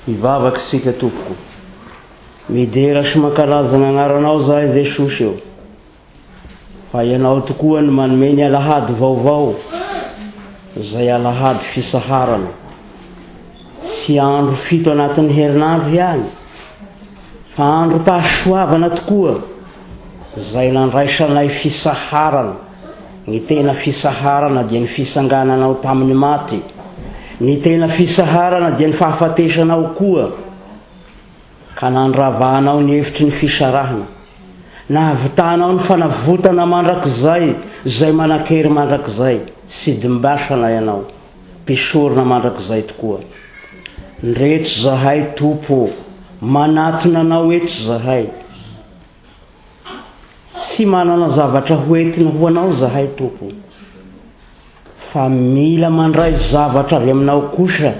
Hivavaka isika tompoko. Midera sy mankalaza ny anaranao zahay Jesosy ô. Fa ianao tokoa no manome ny alahady vaovao, izay alahady fisaharana. Tsy andro fito anatin'ny herinandro ihany, fa androm-pahasoavana tokoa, izay nandraisanay fisaharana. Ny tena fisaharana dia ny fisangananao tamin'ny maty. Ny tena fisaharana dia ny fahafatesanao koa. Ka nandravanao ny efitry ny fisarahana. Nahavitanao ny fanavotana mandrakizay izay manan-kery mandrakizay sy dimbasana ianao, mpisorona mandrakizay tokoa. Ndreto zahay Tompo ô, manatona Anao eto zahay. Tsy manana zavatra ho entina ho Anao zahay Tompo. Fa mila mandray zavatra avy aminao kosa,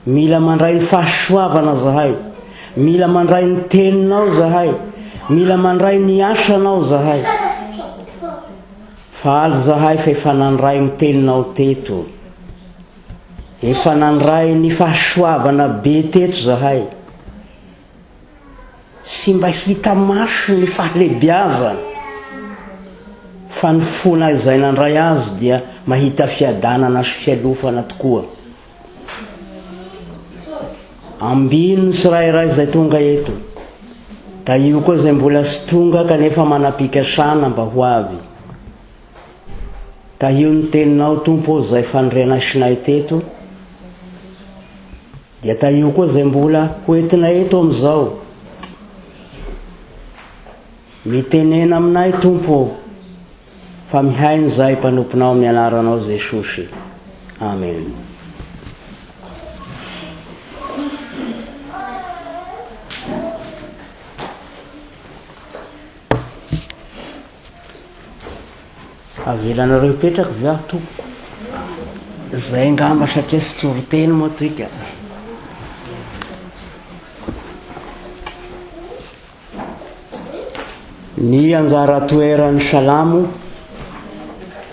mila mandray ny fahasoavana zahay, mila mandray ny teninao zahay, mila mandray ny asanao zahay. Faly zahay fa efa nandray ny teninao teto. Efa nandray ny fahasoavana be teto zahay. Tsy mba hita maso ny fahalebiazana, fa ny fona izay nandray azy dia mahita fiadanana sy fialofana tokoa. Ambino ny tsirairay izay tonga eto. Tahio koa izay mbola tsy tonga kanefa manam-pikasana mba ho avy. Tahio ny teninao Tompo ô izay fandrenasinay teto. Dia tahio koa izay mbola ho entina eto amin'izao. Mitenena aminay Tompo ô, fa mihaino izahay mpanomponao amin'ny anaranao Jesosy. Amen. Avelanareo hipetraka ve aho tompoko? Zay angamba satria tsy toriteny moa toy ka. Ny anjara toeran'ny salamo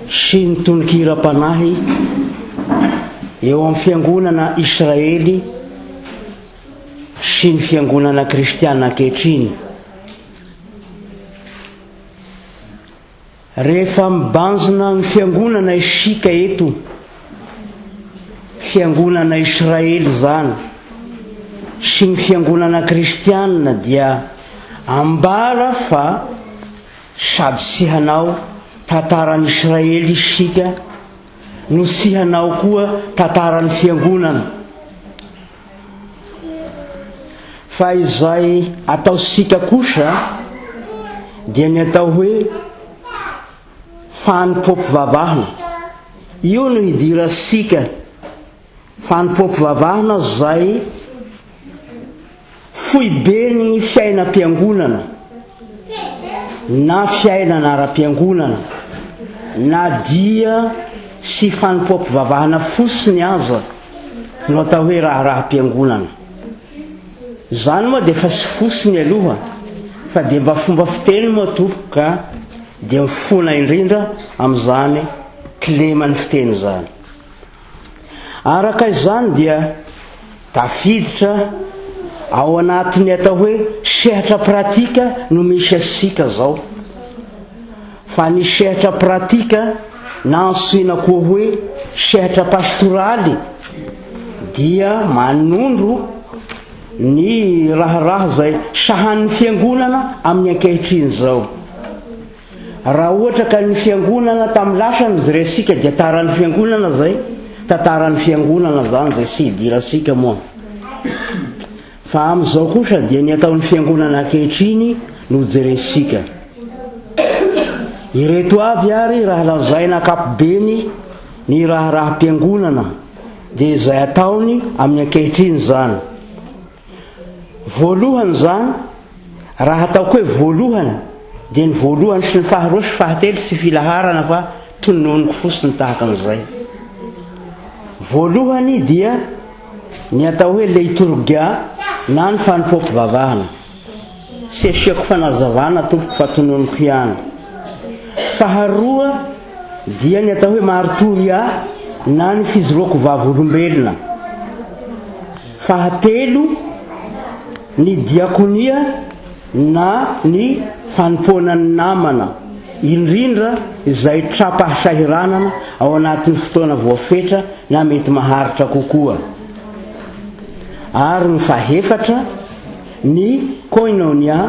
sy ny tononkiram-panahy eo amin'ny fiangonana Israely sy ny fiangonana kristiana ankehitriny. Rehefa mibanjina ny fiangonana isika eto, fiangonana Israely izany, sy ny fiangonana kristianina dia ambara fa sady tsy hanao tantaran'i Israely isika no tsy hanao koa tantaran'ny fiangonana. Fa izay ataontsika kosa dia ny atao hoe fanompoam-pivavahana. Io no hidirantsika fanompoam-pivavahana izay foiben'ny fiainam-piangonana na fiainana ara-piangonana na dia sy fanompoam-pivavahana fotsiny aza no atao hoe raharaham-piangonana. Izany moa dia efa tsy fotsiny aloha fa dia mba fomba fiteny moa tompoko ka dia mifona indrindra amin'izany kileman'ny fiteny izany. Araka izany dia tafiditra ao anatin'ny atao hoe sehatra pratika no misy antsika izao. Fa ny sehatra pratika na antsoina koa hoe sehatra pastoraly dia manondro ny raharaha izay sahanin'ny fiangonana amin'ny ankehitriny izao. Raha ohatra ka ny fiangonana tamin'ny lasa no jerentsika dia taran'ny fiangonana izay, tantaran'ny fiangonana izany izay tsy hidirantsika moa. Fa amin'izao kosa dia ny ataon'ny fiangonana ankehitriny no jerentsika. Ireto avy ary raha lazaina ankapobeny ny raharaham-piangonana dia izay ataony amin'ny ankehitriny izany. Voalohany izany, raha ataoko hoe voalohany dia ny voalohany sy ny faharoa sy fahatelo tsy filaharana fa tononiko fotsiny tahaka an'izay. Voalohany dia Ny atao hoe leitorgia na ny fanompoam-pivavahana. Tsy asiako fanazavana tompoko fa tononiko ihany. Faharoa dia ny atao hoe martoria na ny fijoroako vavolombelona. Fahatelo ny diakonia na ny fanompoana ny namana, indrindra izay tra-pahasahiranana ao anatin'ny fotoana voafetra na mety maharitra kokoa. Ary ny fahefatra, ny koinonia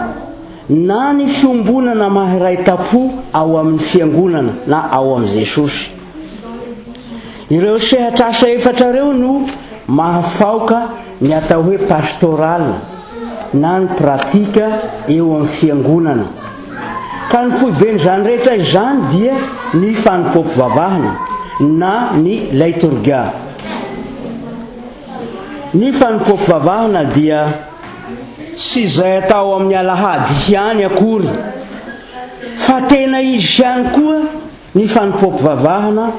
na ny fiombonana maha-iray tampo ao amin'ny Fiangonana na ao amin'i Jesosy. Ireo sehatr'asa efatra ireo no mahafaoka ny atao hoe pastoral na ny pratika eo amin'ny fiangonana. Ka ny foiben'izany rehetra izany dia ny fanompoam-pivavahana na ny leitorgia. Ny fanompoam-pivavahana dia tsy izay atao amin'ny alahady ihany akory fa tena izy ihany koa Ny fanompoam-pivavahana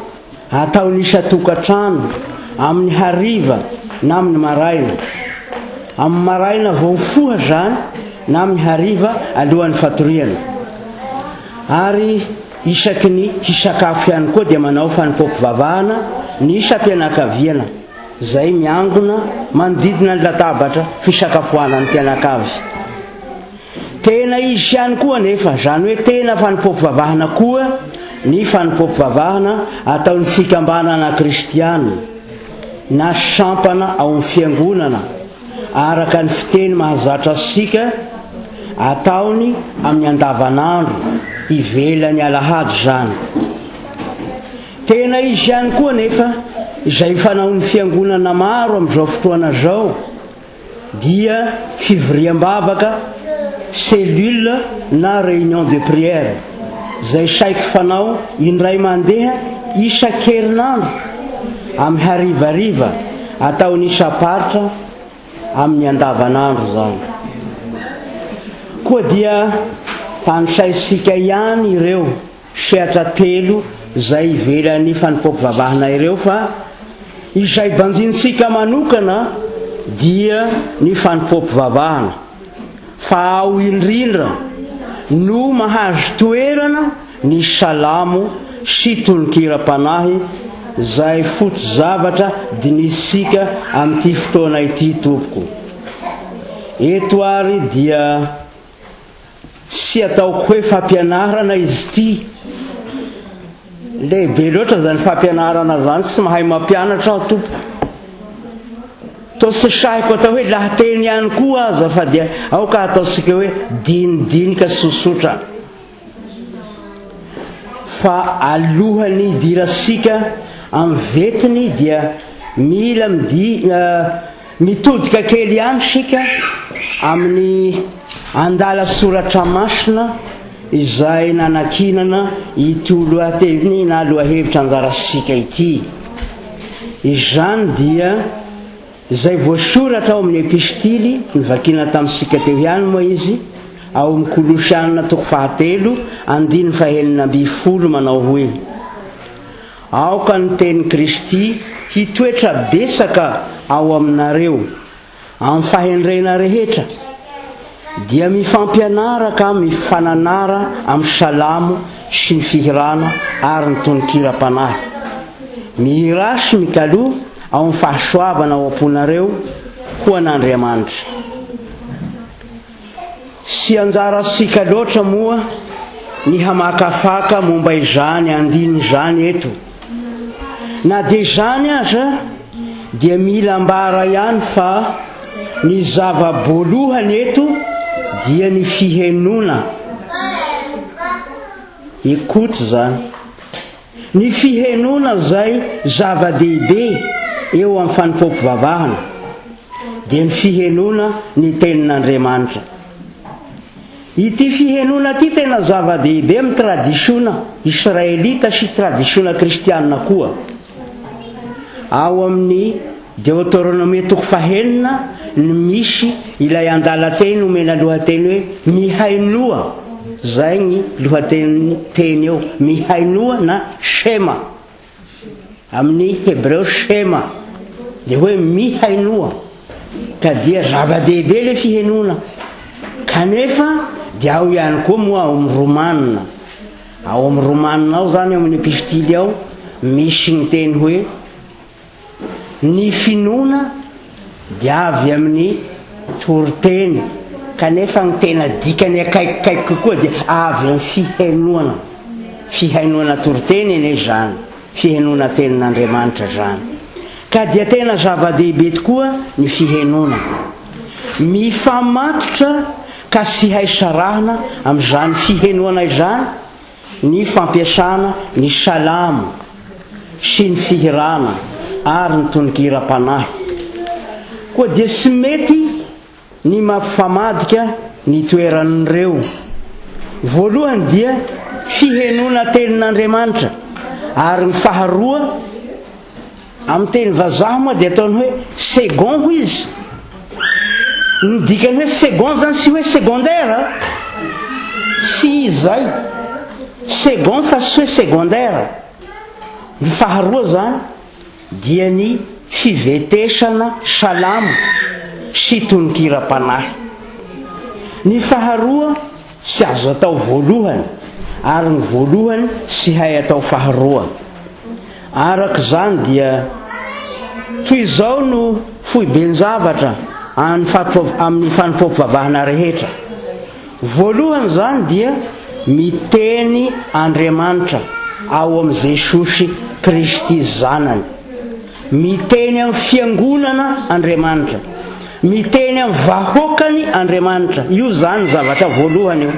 ataon'ny isan-tokantrano amin'ny hariva na amin'ny maraina. Amin'ny maraina vao mifoha izany na amin'ny hariva alohan'ny fatoriana. Ary isaky ny hisakafo ihany koa dia manao fanompoam-pivavahana ny isam-pianakaviana izay miangona manodidina ny latabatra fisakafoanan'ny mpianakavy. Tena izy ihany koa anefa, izany hoe tena fanompoam-pivavahana koa ny fanompoam-pivavahana ataon'ny fikambanana kristiana na sampana ao amin'ny fiangonana araka ny fiteny mahazatra antsika, ataony amin'ny andavanandro, ivelan'ny alahady izany. Tena izy ihany koa anefa izay fanaon'ny fiangonana maro amin'izao fotoana izao, dia fivoriam-bavaka, cellule na réunion de prière, izay saiky fanao indray mandeha isan-kerinandro amin'ny harivariva, ataon'ny isam-paritra amin'ny andavanandro izany. Koa dia tanisaintsika ihany ireo. sehatra telo izay ivelan'ny fanompoam-pivavahana ireo fa izay banjinintsika manokana dia ny fanompoam-pivavahana fa ao indrindra no mahazo toerana ny salamo sy tononkiram-panahy izay foto-javatra dinihintsika amin'ity fotoana ity tompoko. Eto ary dia Tsy ataoko hoe fampianarana izy ity. Lehibe loatra izany fampianarana izany, tsy mahay mampianatra aho tompoko. Toa tsy sahiko atao hoe lahateny ihany koa aza fa dia aoka ataontsika hoe dinidinika sosotra. Fa alohan'ny hidirantsika amin'ny vetiny dia mila midi Mitodika kely ihany isika amin'ny andala soratra masina izay nanakinana ito lohateny na lohahevitra anjarasika ity. Izany dia izay voasoratra ao amin'ny epistily novakiana tamintsika teo ihany moa izy, ao amin'ny Kolosiana toko fahatelo andininy fahenina ambin'ny folo manao hoe, Aoka ny tenin'i Kristy hitoetra betsaka ao aminareo, amin'ny fahendrena rehetra, dia mifampianara ka mifananara amin'ny salamo sy ny fihirana ary ny tononkiram-panahy. Mihirà sy mikaloa ao amin'ny fahasoavana ao am-ponareo ho an'Andriamanitra. Tsy anjarantsika loatra moa ny hamakafaka momba izany andininy izany eto. Na dia izany aza dia mila ambara ihany fa ny zava-boalohany eto dia ny fihenoana. Écoute izany. Ny fihenoana izay zava-dehibe eo amin'ny fanompoam-pivavahana dia ny fihenoana ny tenin'Andriamanitra. Ity fihenoana ity tena zava-dehibe amin'ny tradisiona israelita sy tradisiona kristiana koa. Ao amin'ny Deoteronomia toko fahenina no misy ilay andalan-teny omena lohateny hoe Mihainoa, izay ny lohatenin'ny teny eo, Mihainoa na Shema, amin'ny hebreo Shema, dia hoe mihainoa, ka dia zava-dehibe ilay fihenoana, kanefa dia ao ihany koa moa ao amin'ny Romana, ao amin'ny Romana ao izany ao amin'ny epistily ao misy ny teny hoe Ny finoana dia avy amin'ny toriteny, kanefa ny tena dikany akaikikaiky kokoa dia avy amin'ny fihainoana. Fihainoana toriteny anie izany, fihainoana tenin'Andriamanitra izany. Ka dia tena zava-dehibe tokoa ny fihenoana. Mifamatotra ka tsy hay sarahina amin'izany fihenoana izany ny fampiasana ny salamo sy ny fihirana ary ny tononkiram-panahy. Koa dia tsy mety ny mampifamadika ny toeran'ireo. Voalohany dia fihenoana tenin'Andriamanitra ary ny faharoa Amin'ny teny vazaha moa dia ataony hoe second hoy izy. Ny dikany hoe second zany tsy hoe secondaire. Tsy izay. Second fa tsy hoe secondaire. Ny faharoa zany dia ny fivetesana salamo sy tononkiram-panahy. Ny faharoa tsy azo atao voalohany ary ny voalohany tsy hay atao faharoa. Araka izany dia toy izao no foiben-javatra amin'ny fanompoam-pivavahana rehetra. Voalohany izany dia miteny Andriamanitra ao amin'i Jesosy Kristy Zanany. Miteny amin'ny fiangonana Andriamanitra. Miteny amin'ny vahoakany Andriamanitra. Io izany zavatra voalohany io.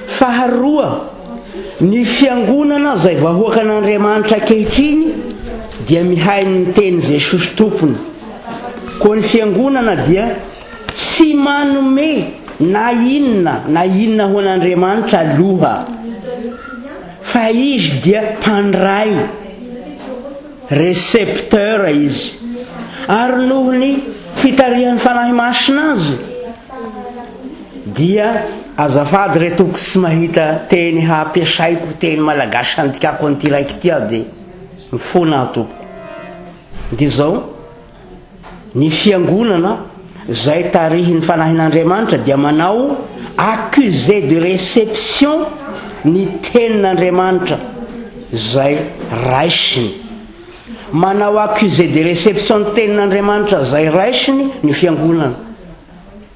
Faharoa, ny fiangonana izay vahoakan'Andriamanitra ankehitriny dia mihaino ny tenin'i Jesosy Tompony. Koa ny fiangonana dia tsy manome na inona na inona ho an'Andriamanitra aloha, fa izy dia mpandray, récepteur izy. Ary noho ny fitarihan'ny Fanahy Masina azy dia. Azafady re tompoko tsy mahita teny hampiasaiko teny malagasy handikako an'ity raiky ity aho dia mifona aho tompoko. Dia izao, ny fiangonana izay tarihin'ny fanahin'Andriamanitra dia manao accusé de réception ny tenin'Andriamanitra izay raisiny. Manao accusé de réception ny tenin'Andriamanitra izay raisiny ny fiangonana.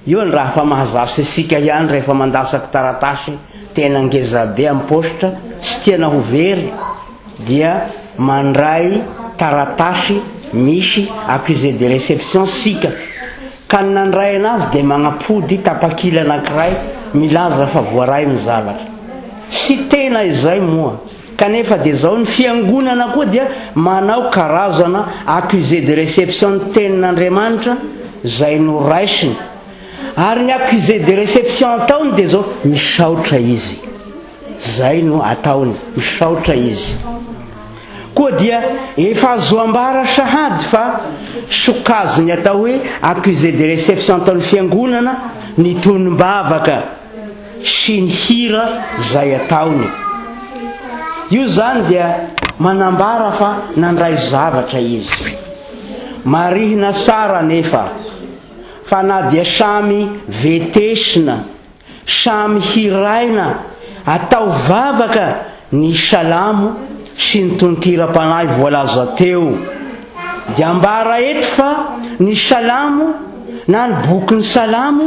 Io ny raha fa mahazatra isika ihany rehefa mandatsaky taratasy tena ngezabe amin'ny paositra tsy tiana ho very dia mandray taratasy misy accusé de réception sika ka ny nandray anazy dia magnapody tapakila anankiray milaza fa voaray ny zavatra. Tsy tena izay moa. Kanefa dia izao ny fiangonana koa dia manao karazana accusé de réception ny tenin'Andriamanitra izay noraisiny. Ary ny accusé de réception ataony dia izao, misaotra izy. Izay no ataony, misaotra izy. Koa dia efa azo ambara sahady fa sokajiny atao hoe accusé de réception ataon'ny fiangonana ny tonom-bavaka. sy ny hira izay ataony. Io izany dia manambara fa nandray zavatra izy. Marihina tsara anefa fa na dia samy vetesina, samy hiraina atao vavaka ny salamo sy ny tononkiram-panahy voalaza teo, dia ambara eto fa ny salamo na ny bokin'ny salamo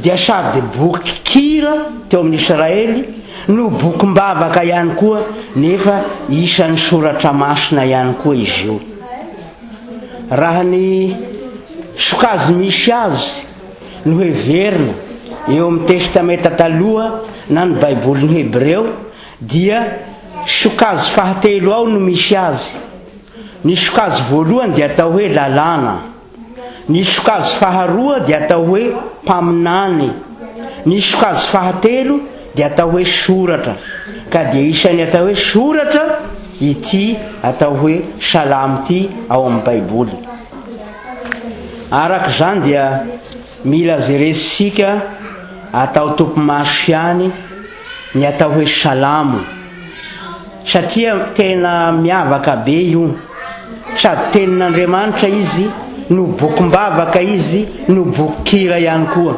dia sady bokin-kira teo amin'ny Israely no bokim-bavaka ihany koa, nefa isan'ny soratra masina ihany koa izy io. Raha ny sokajy misy azy no heverina eo amin'ny Testamenta Taloha na ny Baibolin'ny Hebreo dia sokajy fahatelo ao no misy azy. Ny sokajy voalohany dia atao hoe lalàna. Ny sokajy faharoa dia atao hoe mpaminany. Ny sokajy fahatelo dia atao hoe soratra. Ka dia isan'ny atao hoe soratra ity atao hoe salamo ity ao amin'ny Baiboly. Araka izany dia mila jerentsika atao topimaso ihany ny atao hoe salamo. Satria tena miavaka be io. Sady tenin'Andriamanitra izy no bokim-bavaka izy no bokin-kira ihany koa.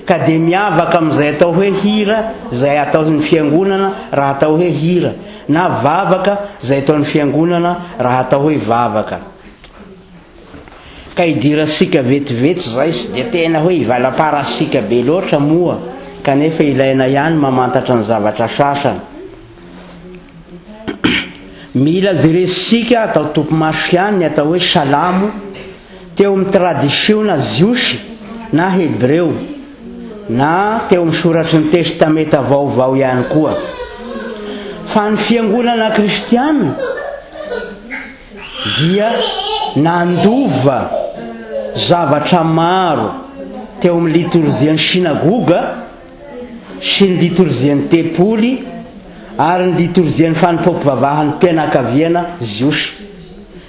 Ka dia miavaka amin'izay atao hoe hira izay ataon'ny fiangonana raha atao hoe hira, na vavaka izay ataon'ny fiangonana raha atao hoe vavaka. Ka idirantsika vetivety izay tsy dia tena hoe ivalamparantsika be loatra moa kanefa ilaina ihany mamantatra ny zavatra sasany. Mila jerentsika atao topimaso ihany ny atao hoe salamo teo amin'ny tradisiona jiosy na hebreo na teo amin'ny soratry ny Testamenta Vaovao ihany koa. Fa ny fiangonana kristiana dia nandova zavatra maro teo amin'ny litorzian'ny synagoga sy ny litorzian'ny tempoly ary ny litorzian'ny fanompoam-pivavahan'ny mpianakaviana jiosy.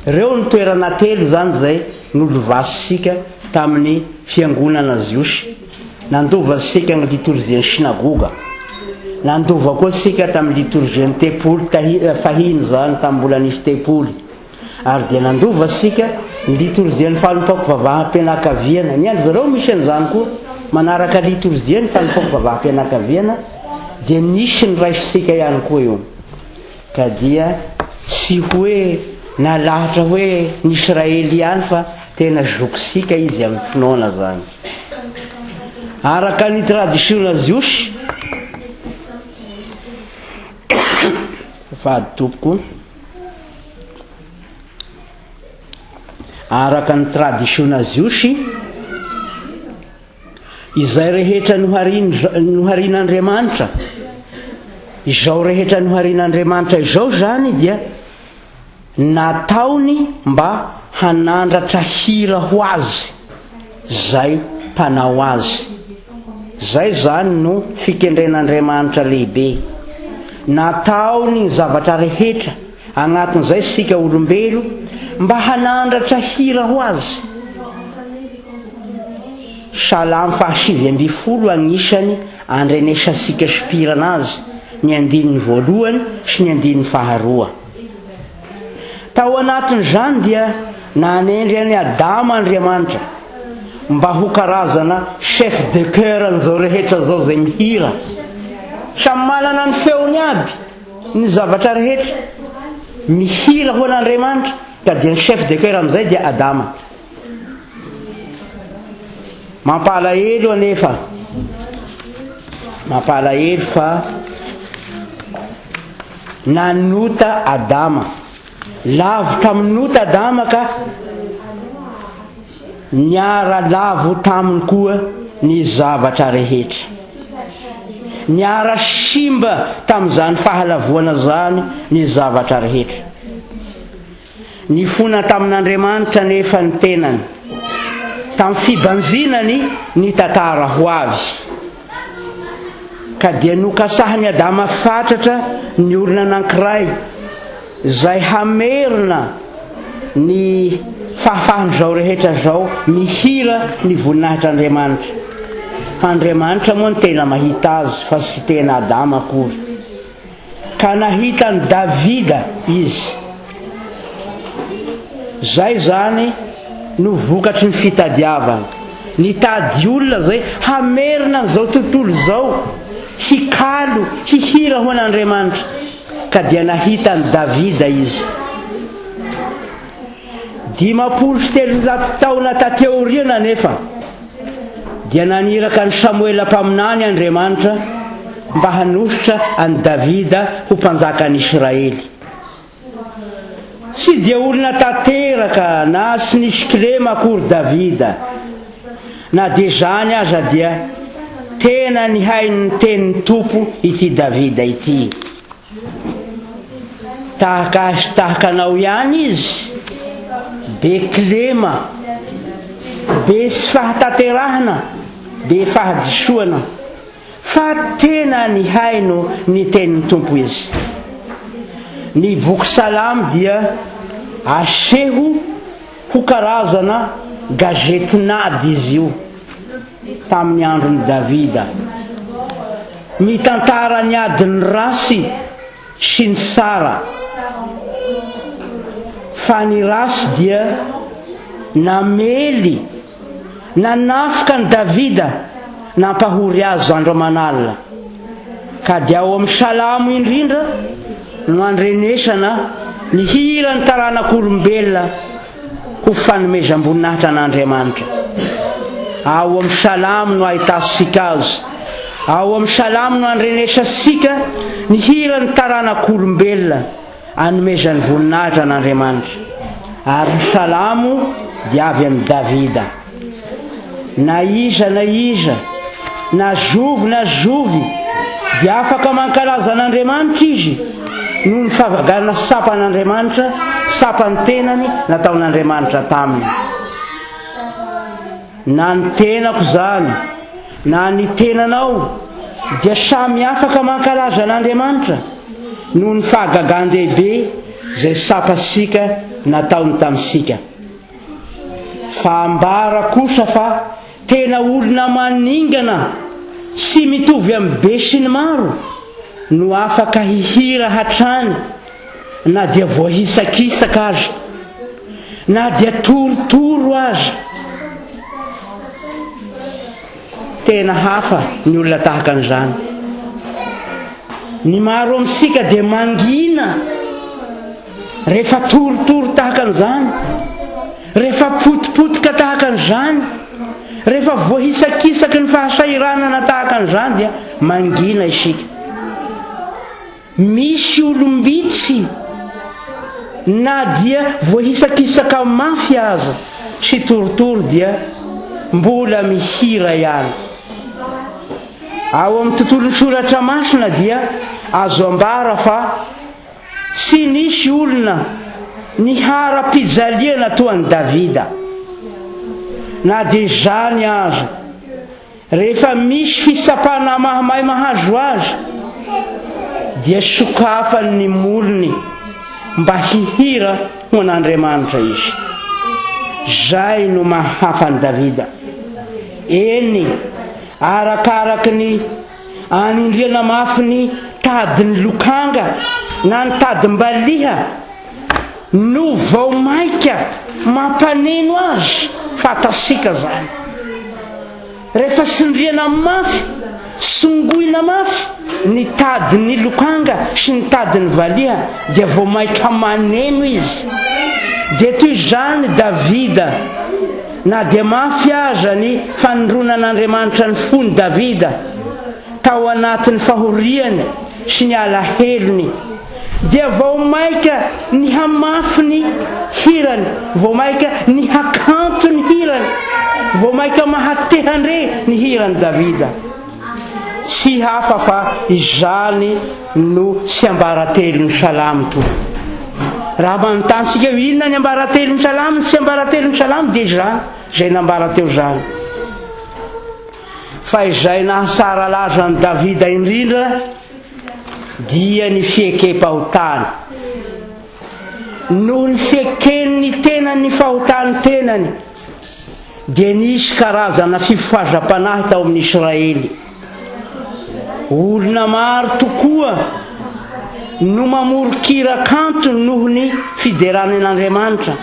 Ireo no toerana telo izany izay nolovasintsika tamin'ny fiangonana jiosy. Nandova antsika ny litorzian'ny synagoga. Nandova koa isika tamin'ny litorzian'ny tempoly fahiny izany, tamin'ny mbola nisy tempoly. Ary dia nandova isika ny litorzian'ny fanompoam-pivavaham-pianakaviana. Ny an-dry zareo misy an'izany koa. Manaraka litorzia ny fanompoam-pivavaham-pianakaviana dia nisy ny raisintsika ihany koa io. Ka dia tsy hoe nalahatra hoe ny Israely ihany fa tena zokintsika izy amin'ny finoana izany. Araka ny tradisiona jiosy, fady tompoko, Araka ny tradisiona jiosy, izay rehetra noharian'Andriamanitra, izao rehetra noharian'Andriamanitra izao izany dia nataony mba hanandratra hira ho azy izay mpanao azy. Izay izany no fikendren'Andriamanitra lehibe. Nataony ny zavatra rehetra Agnatin'izay isika olombelo mba hanandratra hira ho azy. Salamo faha 19 agnisany andrenesantsika sopirana azy ny andininy voalohany sy ny andininy faharoa. Tao anatin'izany dia nanendry an'i Adama Andriamanitra mba ho karazana chef de chœur an'izao rehetra izao izay mihira. Samy manana ny feony aby ny zavatra rehetra. Mihira ho an'Andriamanitra ka dia ny chef de chœur amin'izay dia Adama. Mampalahelo anefa, mampalahelo fa nanota Adama. Lavo tamin'ny nota Adama ka niara-lavo taminy koa ny zavatra rehetra. Niara-simba tamin'izany fahalavoana izany ny zavatra rehetra. Nifona tamin'Andriamanitra anefa ny tenany, tamin'ny fibanjinany ny tantara ho avy. Ka dia nokasahin'i Adama fatratra ny olona anankiray izay hamerina ny fahafahan'izao rehetra izao mihira ny voninahitr'Andriamanitra. Fa Andriamanitra moa no tena mahita azy fa tsy tena Adama akory. Ka nahita an'i Davida izy. Zay zany no vokatry ny fitadiavana. Nitady olona zay hamerina an'izao tontolo izao hikalo, hihira ho an'Andriamanitra. Ka dia nahita an'i Davida izy. 350 taona taty aoriana anefa dia naniraka an'i Samoela mpaminany Andriamanitra mba hanosotra an'i Davida ho mpanjakan'i Israely. Tsy dia olona tanteraka na tsy nisy kilema akory Davida. Na dia izany aza dia tena nihaino ny tenin'ny Tompo ity Davida ity. Tahaka ahy sy tahaka anao ihany izy, be kilema, be tsy fahatanterahana, be fahadisoana, fa tena nihaino ny tenin'ny Tompo izy. Ny boky Salamo dia aseho ho karazana gazetin'ady izy io tamin'ny andron'i Davida. Mitantara ny adin'ny Rasy sy ny Sara. Fa ny Rasy dia namely, nanafika an'i Davida, nampahory azy andro aman'alina. Ka dia ao amin'ny Salamo indrindra no andrenesana ny hiran'ny taranak'olombelona ho fanomezam-boninahitra an'Andriamanitra. Ao amin'ny Salamo no ahitantsika azy. Ao amin'ny Salamo no andrenesantsika ny hiran'ny taranak'olombelona anomezany voninahitra an'Andriamanitra. Ary ny Salamo dia avy amin'i Davida. Na iza na iza, na zovy na zovy, dia afaka mankalaza an'Andriamanitra izy noho ny favagana sapan'Andriamanitra, sapan'ny tenany nataon'Andriamanitra taminy. Na ny tenako izany, na ny tenanao, dia samy afaka mankalaza an'Andriamanitra noho ny fahagagan-dehibe izay sapantsika nataony tamintsika. Fa ambara kosa fa tena olona maningana sy mitovy amin'ny besinimaro no afaka hihira hatrany na dia voahisakisaka aza, na dia torotoro aza. Tena hafa ny olona tahaka an'izany. Ny maro amintsika dia mangina rehefa torotoro tahaka an'izany, rehefa potipotika tahaka an'izany, rehefa voahisakisaky ny fahasahiranana tahaka an'izany dia mangina isika. Misy olom-bitsy na dia voahisakisaka mafy aza sy torotoro dia mbola mihira ihany. Ao amin'ny tontolon'ny soratra masina dia azo ambara fa tsy nisy olona niharam-pijaliana toa an'i Davida. Na dia izany aza, Rehefa misy fitsapana mahamay mahazo azy, dia sokafany ny molony mba hihira ho an'Andriamanitra izy. Izay no mahafa an'i Davida. Eny, arakaraky ny. Anindriana mafy ny tadin'ny lokanga na ny tadim-baliha no vao mainka mampaneno azy, fantatsika izany. Rehefa tsindriana mafy, songoina mafy ny tadin'ny lokanga sy ny tadin'ny valiha dia vao mainka maneno izy. Dia toy izany Davida, na dia mafy aza ny fanindronan'Andriamanitra ny fon'i Davida tao anatin'ny fahoriany sy ny alahelony, dia vao mainka nihamafy ny hirany, vao mainka nihakanto ny hirany, vao mainka maha-te-handre ny hiran'i Davida. Tsy hafa fa izany no tsiambaratelon'ny Salamo tompoko. Raha manontany isika hoe inona ny ambaratelon'ny Salamo, ny tsiambaratelon'ny Salamo dia izany, izay nambara teo izany. Fa izay nahatsara laza an'i Davida indrindra dia ny fiekem-pahotany. Noho ny fieken'ny tenany ny fahotan'ny tenany, dia nisy karazana fifohazam-panahy tao amin'ny Israely. Olona maro tokoa no mamoron-kira kanto noho ny fiderana an'Andriamanitra.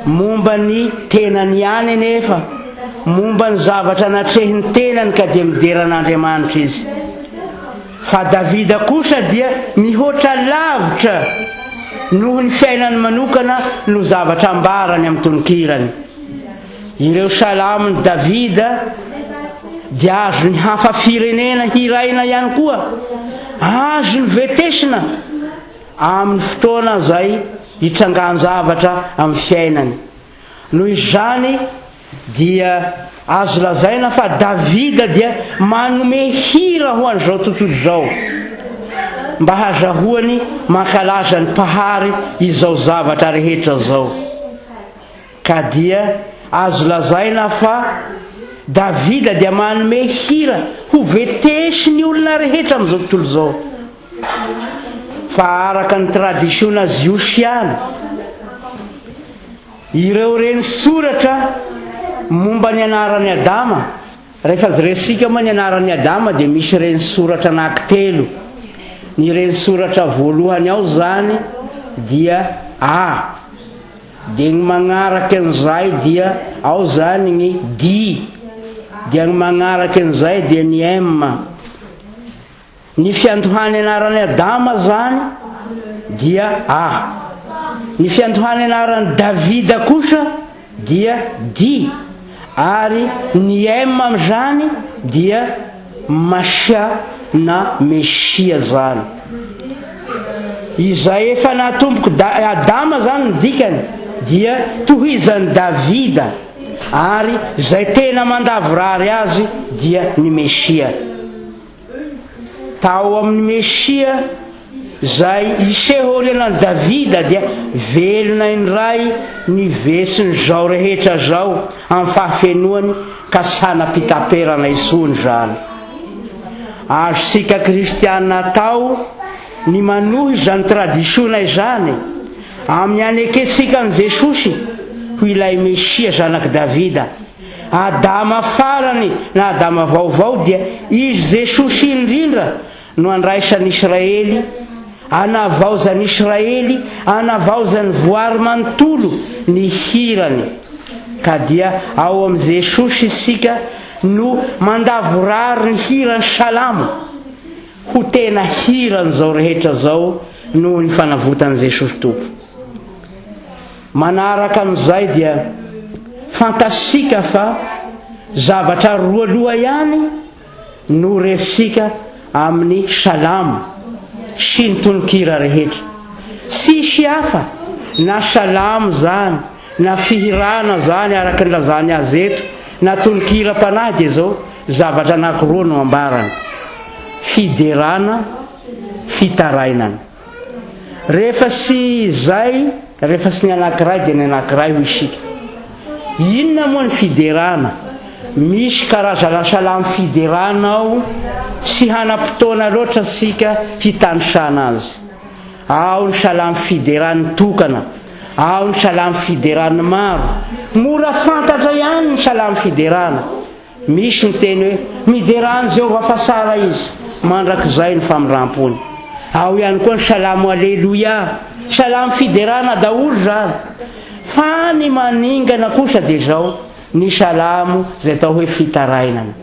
Momba ny tenany ihany anefa, momba ny zavatra natrehin'ny tenany ka dia midera an'Andriamanitra izy. Fa Davida kosa dia mihoatra lavitra noho ny fiainany manokana no zavatra ambarany amin'ny tononkirany. Ireo salamon'i Davida dia azon'ny hafa firenena hiraina ihany koa, azony vetesina amin'ny fotoana izay itrangan-javatra amin'ny fiainany. Noho izany dia azo lazaina fa Davida dia manome hira ho an'izao tontolo izao mba hazahoany mankalaza ny Mpahary izao zavatra rehetra izao. Ka dia azo lazaina fa Davida dia manome hira ho vetesin'ny olona rehetra amin'izao tontolo izao. Fa araka ny tradisiona jiosy ihany, ireo reny soratra momba ny anaran'i Adama, rehefa jerentsika moa ny anaran'i Adama dia misy reny soratra anankitelo. Ny reny soratra voalohany ao izany dia A. Dia ny magnaraka an'izay dia ao izany ny D. Dia ny magnaraka an'izay dia ny M. Ny fiandohan'ny anaran'i Adama izany dia A. Ny fiandohan'ny anaran'i Davida kosa dia D. Ary ny M amin'izany dia Masia na Mesia izany. Izay efa natombok'i Adama izany ny dikany dia tohizan'i Davida ary izay tena mandavorary azy dia ny Mesia. Tao amin'ny Mesia izay hiseho aorianan'i Davida dia velona indray ny vesin'izao rehetra izao amin'ny fahafenoany ka tsy hanam-pitaperana intsony izany. Azontsika kristiana atao ny manohy izany tradisiona izany amin'ny anekentsika an'i Jesosy ho ilay Mesia zanak'i Davida. Adama farany na Adama vaovao dia izy Jesosy indrindra no andraisan'i Israely, anavaozan'i Israely, anavaozan'ny voary manontolo ny hirany. Ka dia ao amin'i Jesosy isika no mandavorary ny hiran'ny Salamo ho tena hiran'izao rehetra izao noho ny fanavotan'i Jesosy Tompo. Manaraka an'izay dia fantasika fa zavatra roa loha ihany no resika amin'ny salamo sy ny tononkira rehetra. Tsisy hafa na salamo izany na fihirana izany araka ny lazany azy eto na tononkiram-panahy dia izao zavatra anankiroa no ambarany, fiderana, fitarainana. Rehefa tsy izay, rehefa tsy ny anankiray dia ny anankiray hoy isika. Inona moa ny fiderana? Misy karazana salamo fiderana ao, tsy hanam-potoana loatra isika hitanisana azy. Ao ny salamo fideran'ny tokana, ao ny salamo fideran'ny maro. Mora fantatra ihany ny salamo fiderana. Misy ny teny hoe, Miderà an'i Jehovah fa tsara izy, mandrakizay ny famindram-pony. Ao ihany koa ny Salamo Aleloia, salamo fiderana daholo izany. Fa ny maningana kosa dia izao, ny salamo izay atao hoe fitarainana.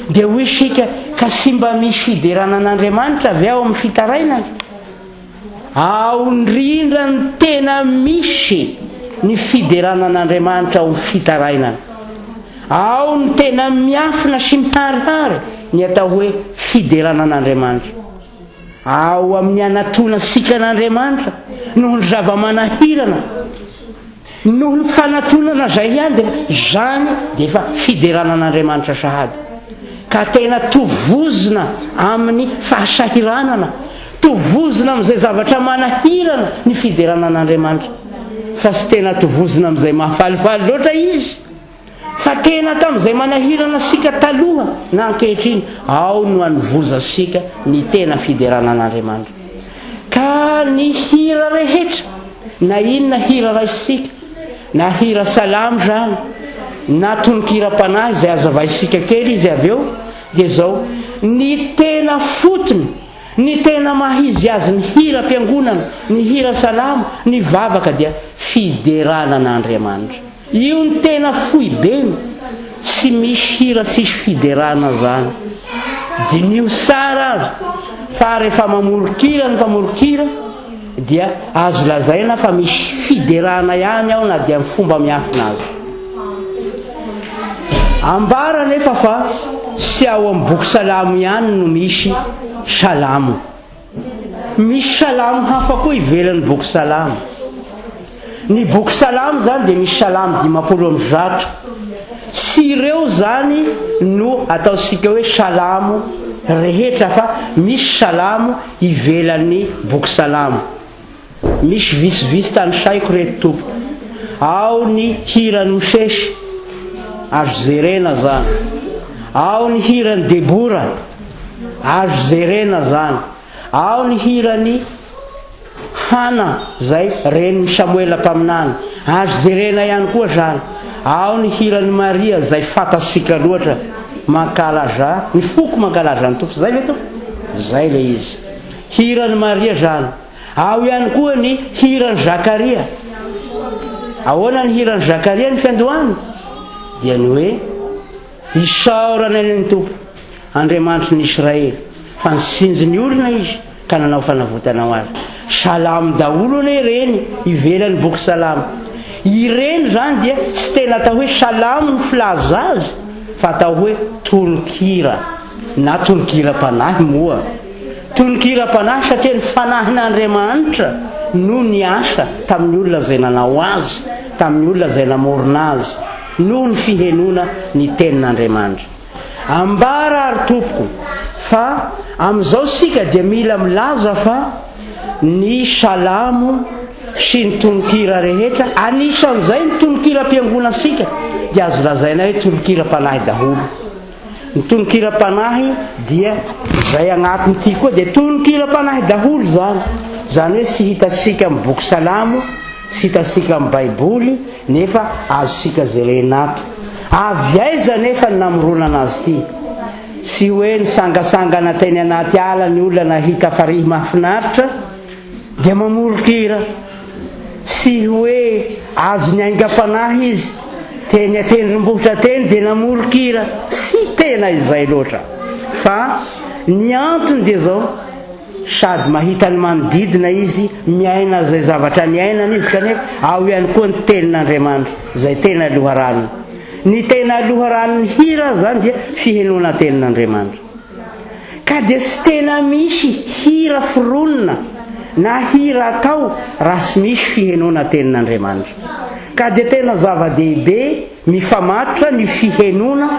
Dia hoy isika, ka tsy mba misy fiderana an'Andriamanitra ve ao amin'ny fitarainana? Ao indrindra ny tena misy ny fiderana an'Andriamanitra ao amin'ny fitarainana. Ao ny tena miafina sy miharihary ny atao hoe fiderana an'Andriamanitra. Ao amin'ny anatonantsika an'Andriamanitra noho ny zava-manahirana, noho ny fanatonana izay ihany dia izany dia efa fiderana an'Andriamanitra sahady. Ka tena tovozina amin'ny fahasahiranana, tovozina amin'izay zavatra manahirana ny fiderana an'Andriamanitra. Fa tsy tena tovozina amin'izay mahafalifaly loatra izy. Fa tena tamin'izay manahirana antsika taloha na ankehitriny, ao no anovozantsika ny tena fiderana an'Andriamanitra. Ka ny hira rehetra, na inona hira raisintsika, na hira salamo izany, na tononkiram-panahy izay hazavaintsika kely izy avy eo, dia izao, ny tena fotony, ny tena maha izy azy ny hiram-piangonana, ny hira salamo, ny vavaka dia fiderana an'Andriamanitra. Io ny tena foibeny, tsy misy hira tsisy fiderana zany. Diniho tsara aza fa rehefa mamoron-kira ny mpamoron-kira dia azo lazaina fa misy fiderana ihany ao na dia amin'ny fomba miafina aza. Ambara anefa fa tsy ao amin'ny boky salamo ihany no misy salamo. Misy salamo hafa koa ivelan'ny boky salamo. Ny boky salamo izany dia misy salamo 150. Tsy ireo izany no ataontsika hoe salamo rehetra fa misy salamo ivelan'ny boky salamo. Misy vitsivitsy tanisaiko reto tompoko. Ao ny hiran'i Mosesy, azo jerena zany. Ao ny hiran'i Debora, azo jerena zany. Ao ny hiran'i Hana zay renin'i Samoela mpaminany, azo jerena ihany koa zany. Ao ny hiran'i Maria zay fantatsika loatra, mankalaza, ny foko mankalaza ny Tompo. Zay ve tompoko? Zay le izy. Hiran'i Maria zany. Ao ihany koa ny hiran'i Zakaria. Ahoana ny hiran'i Zakaria ny fiandohany? Dia ny hoe, Isaorana anie ny Tompo, Andriamanitry ny Israely, fa nitsinjo ny olona Izy ka nanao fanavotana ho azy. Salamo daholo anie ireny ivelan'ny boky Salamo. Ireny izany dia tsy tena atao hoe salamo ny filaza azy fa atao hoe tononkira na tononkiram-panahy moa. Tononkiram-panahy satria ny Fanahin'Andriamanitra no niasa tamin'ny olona izay nanao azy, tamin'ny olona izay namorona azy, noho ny fihenoana ny Tenin'Andriamanitra. Ambara ary tompoko fa amin'izao isika dia mila milaza fa ny Salamo sy ny tononkira rehetra, anisan'izay ny tononkiram-piangonantsika, dia azo lazaina hoe tononkiram-panahy daholo. Ny tononkiram-panahy dia izay agnatin'ity koa dia tononkiram-panahy daholo izany. Izany hoe tsy hitantsika amin'ny boky salamo, tsy hitantsika amin'ny baiboly, nefa azontsika jerena ato. Avy aiza nefa ny namoronana azy ity? Tsy hoe nisangasangana teny anaty ala ny olona nahita farihy mahafinaritra dia mamoron-kira. Tsy hoe azon'ny aingam-panahy izy teny an-tendrombohitra teny dia namoron-kira, tsy tena izay loatra. Fa ny antony dia izao, sady mahita ny manodidina izy, miaina izay zavatra niainana izy kanefa ao ihany koa ny tenin'Andriamanitra izay tena loharanony. Ny tena loharanon'ny hira izany dia fihenoana tenin'Andriamanitra. Ka dia tsy tena misy hira foronina na hira atao raha tsy misy fihenoana tenin'Andriamanitra. Ka dia tena zava-dehibe mifamatotra ny fihenoana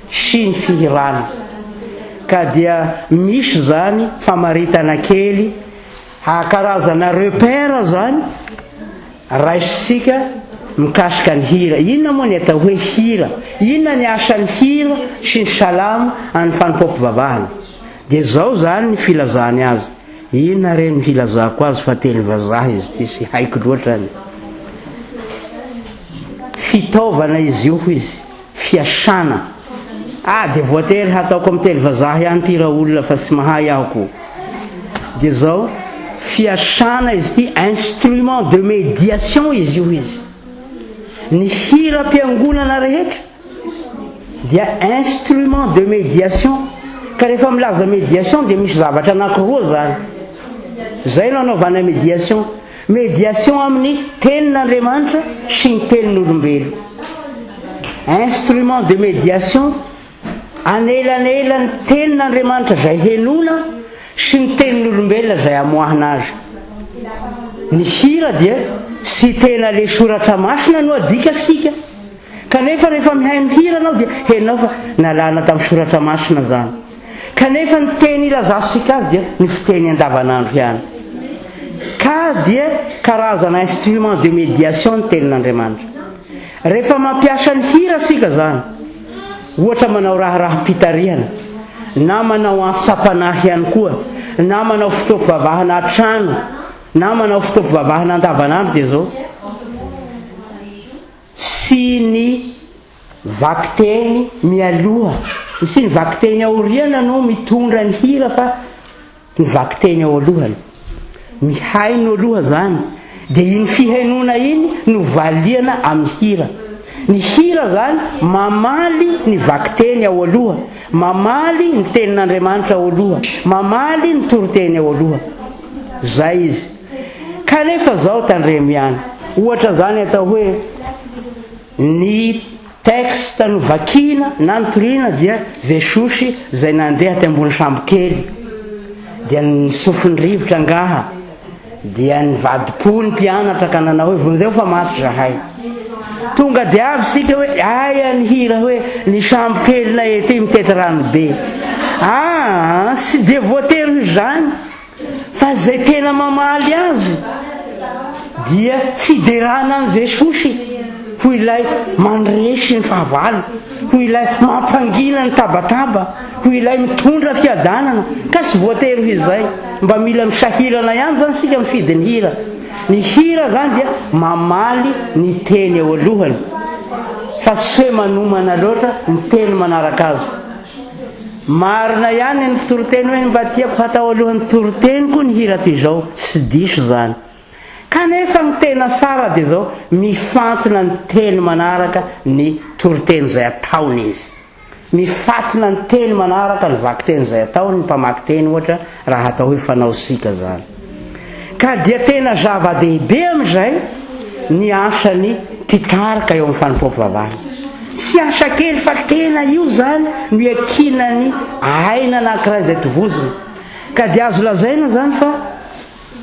sy ny fihirana. Ka dia misy izany famaritana kely karazana repère izany Raisintsika mikasika ny hira. Inona moa ny atao hoe hira? Inona ny asan'ny hira sy ny salamo amin'ny fanompoam-pivavahana? Dia izao izany ny filazany azy. Inona re no hilazako azy fa teny vazaha izy ity tsy haiko loatra ny. Fitaovana izy io hoy izy, fiasana. Ah, dia voatery hataoko amin'ny teny vazaha ihany ity raolona fa tsy mahay aho ko. Dia zao, fiasana izy ity, instrument de médiation izy io izy. Ny hiram-piangonana rehetra dia instrument de médiation. Ka rehefa milaza médiation dia misy zavatra anankiroa zany. Zay no anaovana médiation. Médiation amin'ny tenin'Andriamanitra sy ny tenin'olombelo. Instrument de médiation anelanelan'ny tenin'Andriamanitra izay henoina sy ny tenin'olombelona izay amoahana azy. Ny hira dia tsy tena le soratra masina no adikasika. Kanefa rehefa mihaino hira anao dia henonao fa nalana tamin'ny soratra masina izany. Kanefa ny teny ilazantsika azy dia ny fiteny andavanandro ihany. Ka dia karazana instrument de médiation ny tenin'Andriamanitra. Rehefa mampiasa ny hira isika izany, ohatra manao raharaham-pitarihana, na manao ansapanahy ihany koa, na manao fotoam-pivavahana an-trano, na manao fotoam-pivavahana andavanandro dia izao, sy ny vakiteny mialoha sy ny vakiteny aoriana no mitondra ny hira fa ny vakiteny ao alohany. Mihaino aloha zany dia iny fihainoana iny no valiana amin'ny hira. Ny hira zany mamaly ny vakiteny ao aloha, mamaly ny tenin'Andriamanitra ao aloha, mamaly ny toriteny ao aloha. Zay izy. Kanefa zao tandremo ihany. Ohatra zany atao hoe ny texte novakiana na notoriana dia Jesosy izay nandeha teo ambony sambo kely dia nisofin'ny rivotra angaha dia nivadi-po ny mpianatra ka nanao hoe vonjeo fa maty zahay. Tonga dia avy isika hoe aia ny hira hoe ny sambo kelinay ety mitety rano be. Ah, tsy dia voatery ho izany. Fa izay tena mamaly azy dia fiderana an'i Jesosy ho ilay mandresy ny fahavalo, ho ilay mampangina ny tabataba, ho ilay mitondra fiadanana. Ka tsy voatery ho izay. Mba mila misahirana ihany izany isika mifidy ny hira. Ny hira izany dia mamaly ny teny eo alohany, fa tsy hoe manomana loatra ny teny manaraka azy. Marina ihany ny mpitoriteny hoe mba tiako hatao alohan'ny toriteniko ny hira toy izao, tsy diso izany. Kanefa ny tena tsara dia izao, mifantina ny teny manaraka ny toriteny izay ataony izy. Mifatina ny teny manaraka ny vakiteny izay ataony ny mpamaky teny ohatra raha atao hoe fanaosika izany. Ka dia tena zava-dehibe amin'izay ny asan'ny mpitarika eo amin'ny fanompoam-pivavahana. Tsy asa kely fa tena io izany no iankinan'ny aina anankiray izay tovozina. Ka dia azo lazaina izany fa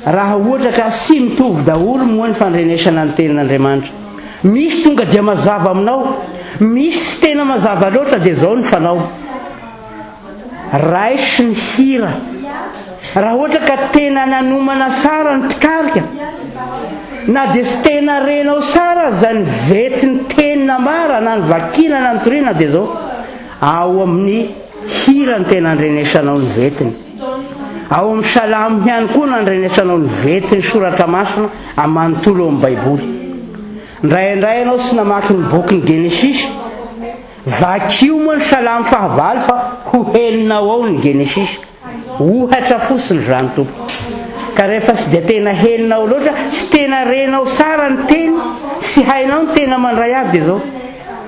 raha ohatra ka tsy mitovy daholo moa ny fandrenesana ny tenin'Andriamanitra. Misy tonga dia mazava aminao, misy tsy tena mazava loatra dia izao ny fanao. Raiso ny hira. Raha ohatra ka tena nanomana tsara ny mpitarika, na dia tsy tena renao tsara aza ny vetin'ny teny nambara na ny vakina na ny toriana dia izao, ao amin'ny hira no tena andrenesanao ny vetiny. Ao amin'ny salamo ihany koa no andrenesanao ny vetin'ny soratra masina manontolo ao amin'ny Baiboly. Indraindray ianao tsy namaky ny bokin'ny Genesisy, Vakio moa ny Salamo fahavalo fa ho henonao ao ny Genesisy. Ohatra fotsiny izany tompoko. Ka rehefa tsy dia tena henonao loatra, tsy tena renao tsara ny teny, tsy hainao ny tena mandray azy dia izao,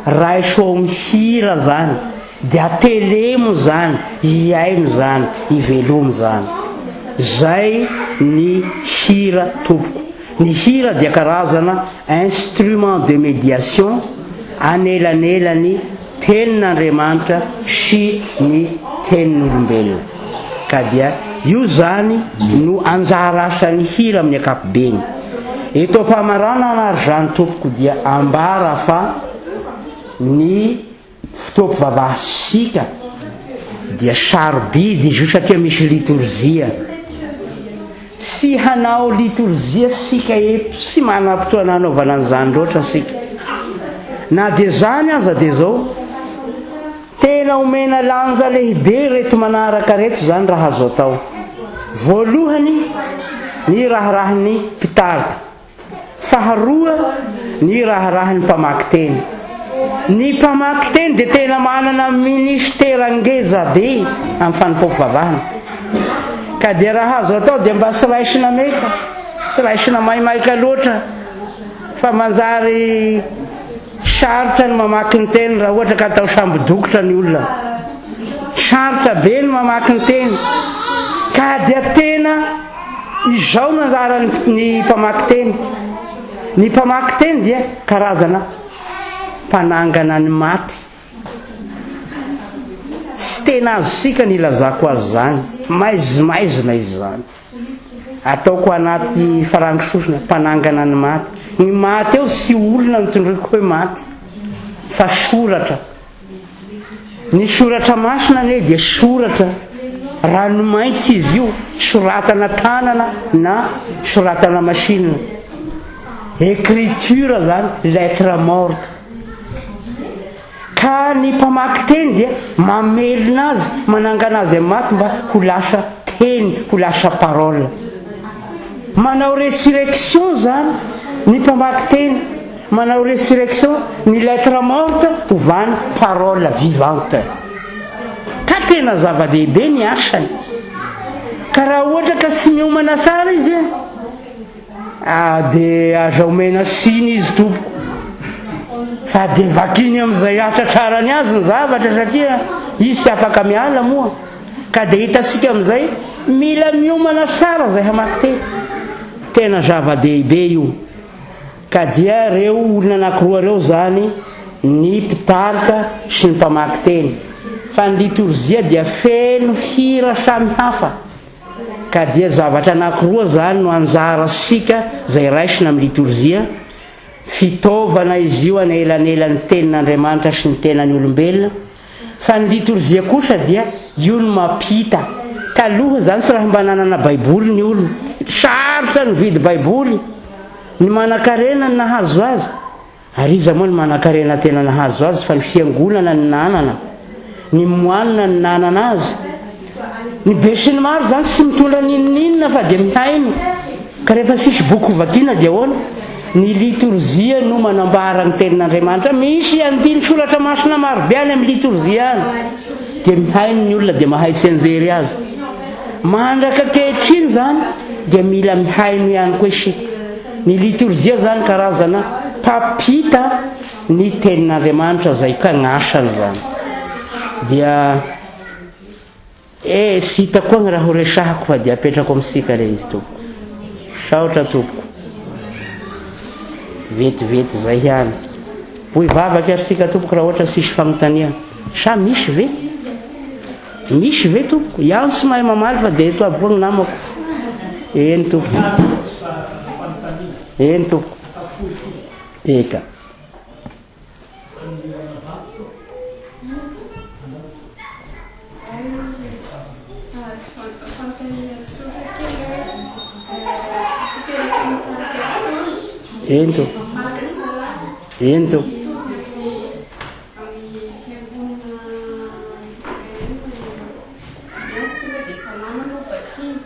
raiso ao amin'ny hira izany, dia atelemo izany, hihaino izany, hivelomo izany. Izay ny hira tompoko. Ny hira dia karazana instrument de médiation anelanelan'ny tenin'Andriamanitra sy ny tenin'olombelona. Ka dia io izany no anjara asan'ny hira amin'ny ankapobeny. Eto am-pamaranana ary izany tompoko dia ambara fa ny Fotoam-pivavahantsika dia sarobidy izy io satria misy litorzia. Tsy hanao litorzia sika eto, tsy manam-potoana hanaovana an'izany loatra sika. Na dia izany aza dia izao, tena omena lanja lehibe ireto manaraka ireto izany raha azo atao. Voalohany, ny raharahan'ny mpitarika. Faharoa, ny raharahan'ny mpamaky teny. Ny mpamaky teny dia tena manana ministera ngeza be amin'ny fanompoam-pivavahana. Ka dia raha azo atao dia mba tsy raisina meka, tsy raisina maimaika loatra fa manjary sarotra ny mamaky ny teny raha ohatra ka atao sambo dokotra ny olona. Sarotra be ny mamaky ny teny. Ka dia tena izao no anjaran'ny mpamaky teny. Ny mpamaky teny dia karazana mpanangana ny maty. Tsy tena azontsika ny ilazako azy izany. Maizimaizina izy izany. Ataoko anaty farango sosona, mpanangana ny maty. Ny maty eo tsy olona no tondroiko hoe maty, fa soratra. Ny soratra masina anie dia soratra ranomainty izy io, soratana tanana na soratana machine. Écriture zany, lettre morte. Ka ny mpamaky teny dia mamelona azy, manangana azy amin'ny maty mba ho lasa teny, ho lasa parole. Manao resurrection zany ny mpamaky teny. Manao resurrection ny lettre morte hovany parole vivante. Ka tena zava-dehibe ny asany. Ka raha ohatra ka tsy miomana tsara izy ah, dia aza omena siny izy tompoko. Fa dia vakiny amin'izay hatratrarany azy ny zavatra satria izy tsy afaka miala moa. Ka dia hitantsika amin'izay mila miomana tsara izay hamaky teny. Tena zava-dehibe io. Ka dia reo olona anakiroa reo zany ny mpitarika sy ny mpamaky teny. Fa ny litorzia dia feno hira samy hafa. Ka dia zavatra anakiroa zany no anjarasika zay raisina amin'ny litorzia, fitaovana izy io anelanelan'ny tenin'Andriamanitra sy ny tenan'ny olombelona, fa ny litorzia kosa dia io no mampita. Taloha zany tsy raha mba nanana baiboly ny olona. Sarotra ny vidy baiboly. Ny manankarena no nahazo azy. Ary iza moa ny manankarena tena nahazo azy fa ny fiangonana no nanana. Ny moanina no nanana azy. Ny besinimaro izany tsy mitondra n'inon'inona fa dia mihaino. Ka rehefa tsisy boky hovakiana dia ahoana? Ny litorzia no manambara ny tenin'Andriamanitra. Misy andinin-tsoratra masina marobe any amin'ny litorzia any. Dia mihaino ny olona dia mahay tsianjery azy. Mandraka ankehitriny izany dia mila mihaino ihany koa isika. Ny litorzia izany karazana mpampita ny tenin'Andriamanitra izay ka ny asany izany. Dia eh tsy hita koa ny raha ho resahako fa dia apetrako amintsika ilay izy tompoko. Saotra tompoko. Vetivety izay ihany. Hoy vavaka ary isika tompoko raha ohatra tsisy fanontaniana. Sa misy ve? Misy ve tompoko? Iaho tsy mahay mamaly fa dia eto aby koa ny namako. Eny tompoko. Eny tompoko. Eka. Eny tompoko. Eny tompoko.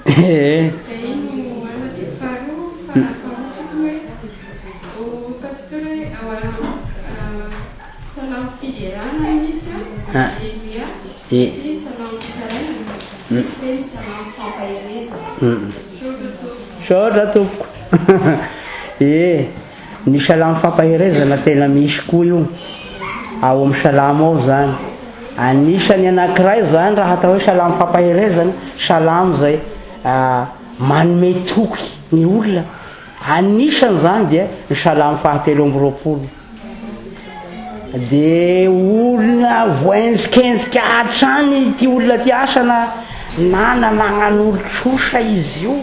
Ee. Misaotra tompoko. Ee. Ny salamo fampaherezana tena misy koa io ao amin'ny salamo ao izany. Anisany anankiray izany raha atao hoe salamo fampaherezana, salamo izay manome toky ny olona. Anisany izany dia ny salamo fahatelo amby 20. Dia olona voaenjikenjika hatrany ity olona ity asa na na nanagnan'olon-trosa izy io.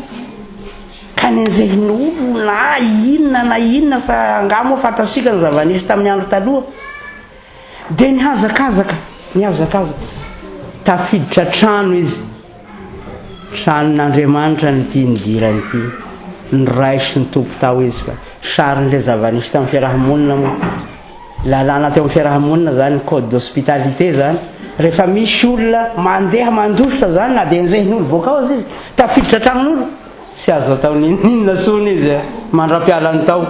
Ka nenjehin'olona na inona na inona fa angaha moa fantatsika ny zava-nisy tamin'ny andro taloha. Dia nihazakazaka, nihazakazaka. Tafiditra trano izy. Tranon'Andriamanitra no ity nidirany ity. Noraisin'ny Tompo tao izy fa sarin'ilay zava-nisy tamin'ny fiaraha-monina moa. Lalàna teo amin'ny fiaraha-monina izany, code d'hospitalité izany. Rehefa misy olona mandeha mandositra izany na dia enjehin'olo boaka ao aza izy, tafiditra an-tranon'olo, tsy azo atao n'inon'inona intsony izy mandra-pialany tao.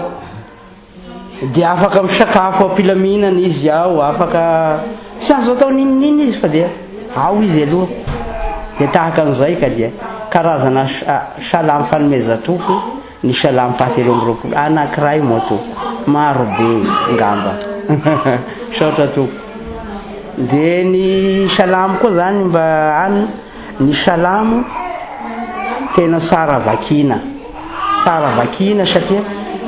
Dia afaka misakafo am-pilaminana izy ao, afaka tsy azo atao n'inon'inona izy fa dia ao izy aloha. Dia tahaka an'izay ka dia karazana salamo fanomezan-toky ny salamo fahatelo amby 20, anankiray moa tompoko, maro be ngamba. Misaotra tompoko. Dia ny salamo koa zany mba any ny salamo tena tsara vakina. Tsara vakina satria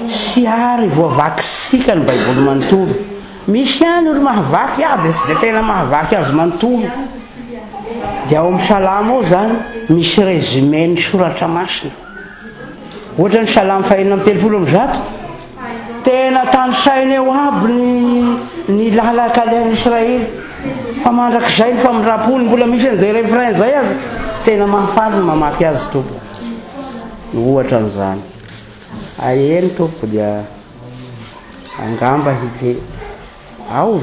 tsy ary voavakisika ny Baiboly manontolo. Misy ihany olo mahavaky azy dia tsy dia tena mahavaky azy manontolo. Dia ao amin'ny salamo ao zany misy résumé ny soratra masina. Ohatra ny salamo faha-136, tena tanisaina eo aby ny ny lalan-kalehan'i Israely. Fa mandrakizay ny famindram-pony, mbola misy an'izay refrain izay aza. Tena mahafaly ny mamaky azy tompoko. Ohatra an'izany. Eny tompoko dia angamba hipe ao.